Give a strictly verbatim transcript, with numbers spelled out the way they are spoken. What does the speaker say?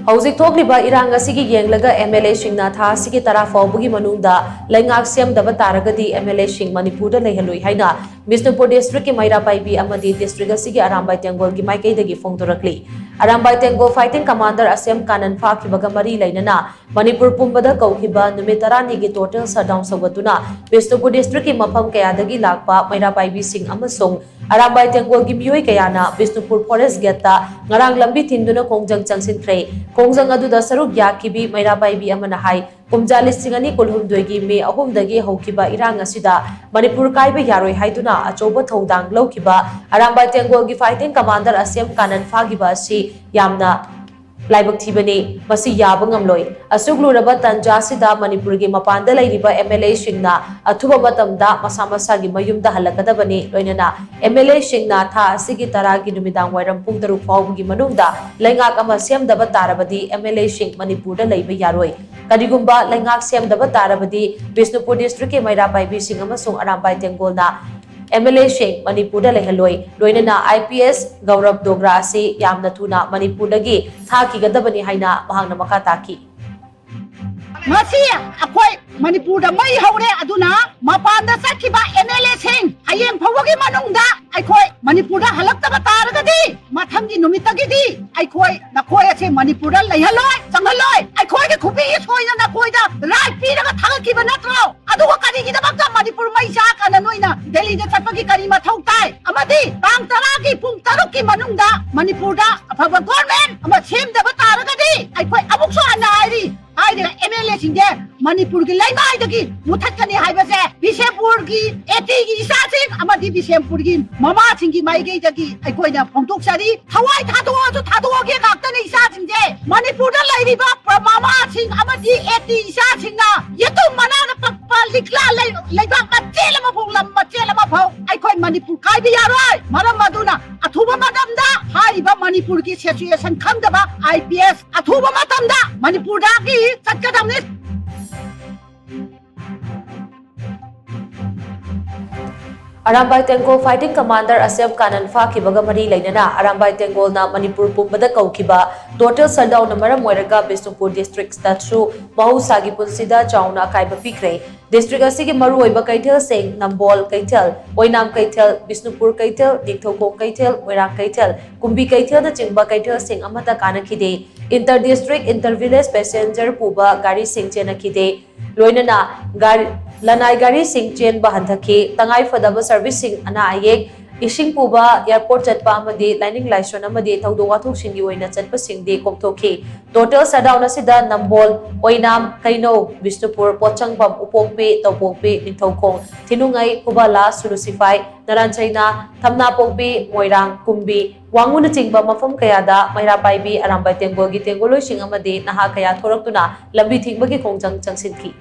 ꯍꯧꯖꯤꯛ ꯊꯣꯛꯂꯤꯕ ꯏꯔꯥꯡ ꯑꯁꯤꯒꯤ ꯌꯦꯡꯂꯒ MLAꯁꯤꯡꯅ ꯊꯥ ꯑꯁꯤꯒꯤ ꯇꯔꯥ ꯐꯥꯎꯕꯒꯤ ꯃꯅꯨꯡꯗ ꯂꯩꯉꯥꯛ ꯁꯦꯝꯗꯕ ꯇꯥꯔꯒꯗꯤ MLAꯁꯤꯡ ꯃꯅꯤꯄꯨꯔꯗ ꯂꯩꯍꯜꯂꯣꯏ ꯍꯥꯏꯅ ꯕꯤꯁꯅꯨꯄꯨꯔ districtꯀꯤ ꯃꯩꯔꯥ ꯄꯥꯏꯕꯤ ꯑꯃꯗꯤ district ꯑꯁꯤꯒꯤ ꯑꯔꯥꯝꯕꯥꯏ ꯇꯦꯡꯒꯣꯜꯒꯤ ꯃꯥꯏꯀꯩꯗꯒꯤ ꯐꯣꯡꯗꯣꯔꯛꯂꯤ꯫ ꯑꯔꯥꯝꯕꯥꯏ ꯇꯦꯡꯒꯣꯜ fighting commander ꯑꯁꯦꯝ ꯀꯥꯅꯟ ꯐꯥꯈꯤꯕꯒ ꯃꯔꯤ ꯂꯩꯅꯅ ꯃꯅꯤꯄꯨꯔ ꯄꯨꯝꯕꯗ ꯀꯧꯈꯤꯕ ꯅꯨꯃꯤꯠ ꯇꯔꯥꯅꯤꯒꯤ total shutdown ꯁꯧꯒꯠꯇꯨꯅ ꯕꯤꯁꯅꯨꯄꯨꯔ districtꯀꯤ ꯃꯐꯝ ꯀꯌꯥꯗꯒꯤ ꯂꯥꯛꯄ ꯃꯩꯔꯥ ꯄꯥꯏꯕꯤꯁꯤꯡ ꯑꯃꯁꯨꯡ ꯑꯔꯥꯝꯕꯥꯏ ꯇꯦꯡꯒꯣꯜꯒꯤ ꯃꯤꯑꯣꯏ ꯀꯌꯥꯅ ꯕꯤꯁꯅꯨꯄꯨꯔ forest gateꯇ ꯉꯔꯥꯡ ꯂꯝꯕꯤ ꯊꯤꯡꯗꯨꯅ ꯈꯣꯡꯖꯪ ꯆꯪꯁꯤꯟꯈ꯭ꯔꯦ꯫ ꯈꯣꯡꯖꯪ ꯑꯗꯨꯗ ꯁꯔꯨꯛ ꯌꯥꯈꯤꯕꯤ ꯃꯩꯔꯥ ꯄꯥꯏꯕꯤ ꯑꯃꯅ ꯍꯥꯏ, ꯀꯨꯝꯖꯥ ꯂꯤꯁꯤꯡ ꯑꯅꯤ ꯀꯨꯟꯍꯨꯝꯗꯣꯏꯒꯤ ꯃꯦ ꯑꯍꯨꯝꯗꯒꯤ ꯍꯧꯈꯤꯕ ꯏꯔꯥꯡ ꯑꯁꯤꯗ ꯃꯅꯤꯄꯨꯔ ꯀꯥꯏꯕ ꯌꯥꯔꯣꯏ ꯍꯥꯏꯗꯨꯅ ꯑꯆꯧꯕ ꯊꯧꯗꯥꯡ ꯂꯧꯈꯤꯕ ꯑꯔꯥꯝꯕꯥꯏ ꯇꯦꯡꯒꯣꯜꯒꯤ fighting commander ꯑꯁꯦꯝ ꯀꯥꯅꯟ ꯐꯥꯈꯤꯕ ꯑꯁꯤ ꯌꯥꯝꯅ ꯂꯥꯏꯕꯛ ꯊꯤꯕꯅꯤ꯫ ꯃꯁꯤ ꯌꯥꯕ ꯉꯝꯂꯣꯏ꯫ ꯑꯁꯨꯛ ꯂꯨꯔꯕ ꯇꯥꯟꯖꯥ ꯑꯁꯤꯗ ꯃꯅꯤꯄꯨꯔꯒꯤ ꯃꯄꯥꯟꯗ ꯂꯩꯔꯤꯕ MLAꯁꯤꯡꯅ ꯑꯊꯨꯕ ꯃꯇꯝꯗ ꯃꯁꯥ ꯃꯁꯥꯒꯤ ꯃꯌꯨꯝꯗ ꯍꯜꯂꯛꯀꯗꯕꯅꯤ꯫ ꯂꯣꯏꯅꯅ MLAꯁꯤꯡꯅ ꯊꯥ ꯑꯁꯤꯒꯤ ꯇꯔꯥꯒꯤ ꯅꯨꯃꯤꯗꯥꯡ ꯋꯥꯏꯔꯝ ꯄꯨꯡ ꯇꯔꯨꯛ ꯐꯥꯎꯕꯒꯤ ꯃꯅꯨꯡꯗ ꯂꯩꯉꯥꯛ ꯑꯃ ꯁꯦꯝꯗꯕ ꯇꯥꯔꯕꯗꯤ MLAꯁꯤꯡ ꯃꯅꯤꯄꯨꯔꯗ ꯂꯩꯕ ꯌꯥꯔꯣꯏ꯫ ꯀꯔꯤꯒꯨꯝꯕ ꯂꯩꯉꯥꯛ ꯁꯦꯝꯗꯕ ꯇꯥꯔꯕꯗꯤ ꯕꯤꯁꯅꯨꯄꯨꯔ districtꯀꯤ ꯃꯩꯔꯥ ꯄꯥꯏꯕꯤꯁꯤꯡ ꯑꯃꯁꯨꯡ ꯑꯔꯥꯝꯕꯥꯏ ꯇꯦꯡꯒꯣꯜꯅ MLAꯁꯤꯡ ꯃꯅꯤꯄꯨꯔꯗ ꯂꯩꯍꯜꯂꯣꯏ꯫ ꯂꯣꯏꯅꯅ IPS ꯒꯧꯔꯕ ꯗꯣꯒ꯭ꯔꯥ ꯑꯁꯤ ꯌꯥꯝꯅ ꯊꯨꯅ ꯃꯅꯤꯄꯨꯔꯗꯒꯤ ꯊꯥꯈꯤꯒꯗꯕꯅꯤ ꯍꯥꯏꯅ ꯃꯍꯥꯛꯅ ꯃꯈꯥ ꯇꯥꯈꯤ꯫ ꯉꯁꯤ ꯑꯩꯈꯣꯏ ꯃꯅꯤꯄꯨꯔꯗ ꯃꯩ ꯍꯧꯔꯦ, ꯑꯗꯨꯅ ꯃꯄꯥꯟꯗ ꯆꯠꯈꯤꯕ MLAꯁꯤꯡ ꯍꯌꯦꯡ ꯐꯥꯎꯕꯒꯤ ꯃꯅꯨꯡꯗ ꯑꯩꯈꯣꯏ ꯃꯅꯤꯄꯨꯔꯗ ꯍꯜꯂꯛꯇꯕ ꯇꯥꯔꯒꯗꯤ ꯃꯊꯪꯒꯤ ꯅꯨꯃꯤꯠꯇꯒꯤꯗꯤ ꯑꯩꯈꯣꯏ ꯅꯈꯣꯏ ꯑꯁꯦ ꯃꯅꯤꯄꯨꯔꯗ ꯂꯩꯍꯜꯂꯣꯏ, ꯆꯪꯍꯜꯂꯣꯏ꯫ ꯑꯩꯈꯣꯏꯒꯤ ꯈꯨꯕꯤꯒꯤ ꯁꯣꯏꯅ ꯅꯈꯣꯏꯗ right ꯄꯤꯔꯒ ꯊꯥꯒꯠꯈꯤꯕ ꯅꯠꯇ꯭ꯔꯣ? ꯑꯗꯨꯒ ꯀꯔꯤꯒꯤꯗꯃꯛꯇ ꯃꯅꯤꯄꯨꯔ ꯃꯩ ꯆꯥꯛꯀꯅ ꯅꯣꯏꯅ ꯗꯦꯜꯂꯤꯗ ꯆꯠꯄꯒꯤ ꯀꯔꯤ ꯃꯊꯧ ꯇꯥꯏ? ꯑꯃꯗꯤ ꯇꯥꯡ ꯇꯔꯥꯒꯤ ꯄꯨꯡ ꯇꯔꯨꯛꯀꯤ ꯃꯅꯨꯡꯗ ꯃꯅꯤꯄꯨꯔꯗ ꯑꯐꯕ government ꯑꯃ ꯁꯦꯝꯗꯕ ꯇꯥꯔꯒꯗꯤ ꯑꯩꯈꯣꯏ ꯑꯃꯨꯛꯁꯨ ꯍꯟꯅ ꯍꯥꯏꯔꯤ, ꯍꯥꯏꯔꯤꯕ MLAꯁꯤꯡꯁꯦ ꯃꯅꯤꯄꯨꯔꯒꯤ ꯂꯩꯃꯥꯏꯗꯒꯤ ꯃꯨꯊꯠꯀꯅꯤ ꯍꯥꯏꯕꯁꯦ ꯕꯤꯁꯦꯝꯄꯨꯔꯒꯤ ATꯒꯤ ꯏꯆꯥꯁꯤꯡ ꯑꯃꯗꯤ ꯕꯤꯁꯦꯝꯄꯨꯔꯒꯤ ꯃꯃꯥꯁꯤꯡꯒꯤ ꯃꯥꯏꯀꯩꯗꯒꯤ ꯑꯩꯈꯣꯏꯅ ꯐꯣꯡꯗꯣꯛꯆꯔꯤ꯫ ꯊꯋꯥꯏ ꯊꯥꯗꯣꯛꯑꯁꯨ ꯊꯥꯗꯣꯛꯑꯒꯦ ꯉꯥꯛꯇꯅꯤ ꯏꯆꯥꯁꯤꯡꯁꯦ꯫ ꯃꯅꯤꯄꯨꯔꯗ ꯂꯩꯔꯤꯕ ꯄ꯭ꯔ-, ꯃꯃꯥꯁꯤꯡ ꯑꯃꯗꯤ AT ꯏꯆꯥꯁꯤꯡꯅ ꯌꯦꯇꯨꯝ ꯃꯅꯥꯅ ꯄꯛꯄ ꯂꯤꯛꯂꯥ ꯂꯩ-, ꯂꯩꯕꯥꯛ ꯃꯆꯦꯠ ꯑꯃꯐꯥꯎ, ꯂꯝ ꯃꯆꯦꯠ ꯑꯃꯐꯥꯎ ꯑꯩꯈꯣꯏ ꯃꯅꯤꯄꯨꯔ ꯀꯥꯏꯕ ꯌꯥꯔꯣꯏ꯫ ꯃꯔꯝ ꯑꯗꯨꯅ ꯑꯊꯨꯕ ꯃꯇꯝꯗ ꯍꯥꯏꯔꯤꯕ ꯃꯅꯤꯄꯨꯔꯒꯤ situation ꯈꯪꯗꯕ IPS ꯑꯊꯨꯕ ꯃꯇꯝꯗ ꯃꯅꯤꯄꯨꯔꯗꯒꯤ ꯆꯠꯀꯗꯕꯅꯤ꯫ ꯑꯔꯥꯝꯕꯥꯏ ꯇꯦꯡꯒꯣꯜ fighting commander ꯑꯁꯦꯝ ꯀꯥꯅꯟ ꯐꯥꯈꯤꯕꯒ ꯃꯔꯤ ꯂꯩꯅꯅ ꯑꯔꯥꯝꯕꯥꯏ ꯇꯦꯡꯒꯣꯜꯅ ꯃꯅꯤꯄꯨꯔ ꯄꯨꯝꯕꯗ ꯀꯧꯈꯤꯕ total shutdownꯅ ꯃꯔꯝ ꯑꯣꯏꯔꯒ ꯕꯤꯁꯅꯨꯄꯨꯔ districtꯇꯁꯨ ꯃꯍꯧꯁꯥꯒꯤ ꯄꯨꯟꯁꯤꯗ ꯆꯥꯎꯅ ꯑꯀꯥꯏꯕ ꯄꯤꯈ꯭ꯔꯦ꯫ District ꯑꯁꯤꯒꯤ ꯃꯔꯨꯑꯣꯏꯕ ꯀꯩꯊꯦꯜꯁꯤꯡ ꯅꯝꯕꯣꯜ ꯀꯩꯊꯦꯜ, ꯑꯣꯏꯅꯥꯝ ꯀꯩꯊꯦꯜ, ꯕꯤꯁꯅꯨꯄꯨꯔ ꯀꯩꯊꯦꯜ, ꯅꯤꯡꯊꯧꯈꯣꯡ ꯀꯩꯊꯦꯜ, ꯃꯣꯏꯔꯥꯡ ꯀꯩꯊꯦꯜ, ꯀꯨꯝꯕꯤ ꯀꯩꯊꯦꯜꯅꯆꯤꯡꯕ ꯀꯩꯊꯦꯜꯁꯤꯡ ꯑꯃꯠꯇ ꯀꯥꯅꯈꯤꯗꯦ꯫ Inter district, inter village passenger ꯄꯨꯕ ꯒꯥꯔꯤꯁꯤꯡ ꯆꯦꯟꯅꯈꯤꯗꯦ꯫ ꯂꯣꯏꯅꯅ ꯒꯥꯔꯤ, ꯂꯅꯥꯏ ꯒꯥꯔꯤꯁꯤꯡ ꯆꯦꯟꯕ ꯍꯟꯊꯈꯤ꯫ ꯇꯉꯥꯏ ꯐꯗꯕ serviceꯁꯤꯡ, ꯑꯅꯥ ꯑꯌꯦꯛ, ꯏꯁꯤꯡ ꯄꯨꯕ, airport ꯆꯠꯄ ꯑꯃꯗꯤ ꯂꯥꯏꯅꯤꯡ ꯂꯥꯏꯁꯣꯟ ꯑꯃꯗꯤ ꯊꯧꯗꯣꯛ ꯋꯥꯊꯣꯛꯁꯤꯡꯒꯤ ꯑꯣꯏꯅ ꯆꯠꯄꯁꯤꯡꯗꯤ ꯀꯣꯝꯊꯣꯛꯈꯤ꯫ Total shutdown ꯑꯁꯤꯗ ꯅꯝꯕꯣꯜ, ꯑꯣꯏꯅꯥꯝ, ꯀꯩꯅꯧ, ꯕꯤꯁꯅꯨꯄꯨꯔ, ꯄꯣꯠꯁꯪꯕꯝ, ꯎꯄꯣꯛꯄꯤ, ꯇꯧꯄꯣꯛꯄꯤ, ꯅꯤꯡꯊꯧꯈꯣꯡ, ꯊꯤꯅꯨꯡꯉꯩ, ꯈꯨꯕꯂꯥ, ꯁꯨꯔꯨꯁꯤꯐꯥꯏ, ꯅꯔꯥꯟꯆꯩꯅꯥ, ꯊꯝꯅꯥꯄꯣꯛꯄꯤ, ꯃꯣꯏꯔꯥꯡ, ꯀꯨꯝꯕꯤ, ꯋꯥꯡꯉꯨꯅꯆꯤꯡꯕ ꯃꯐꯝ ꯀꯌꯥꯗ ꯃꯩꯔꯥ ꯄꯥꯏꯕꯤ ꯑꯔꯥꯝꯕꯥꯏ ꯇꯦꯡꯒꯣꯜꯒꯤ ꯇꯦꯡꯒꯣꯜꯂꯣꯏꯁꯤꯡ ꯑꯃꯗꯤ ꯅꯍꯥ ꯀꯌꯥ ꯊꯣꯔꯛꯇꯨꯅ ꯂꯝꯕꯤ ꯊꯤꯡꯕꯒꯤ ꯈꯣꯡꯖꯪ ꯆꯪꯁꯤꯟꯈꯤ꯫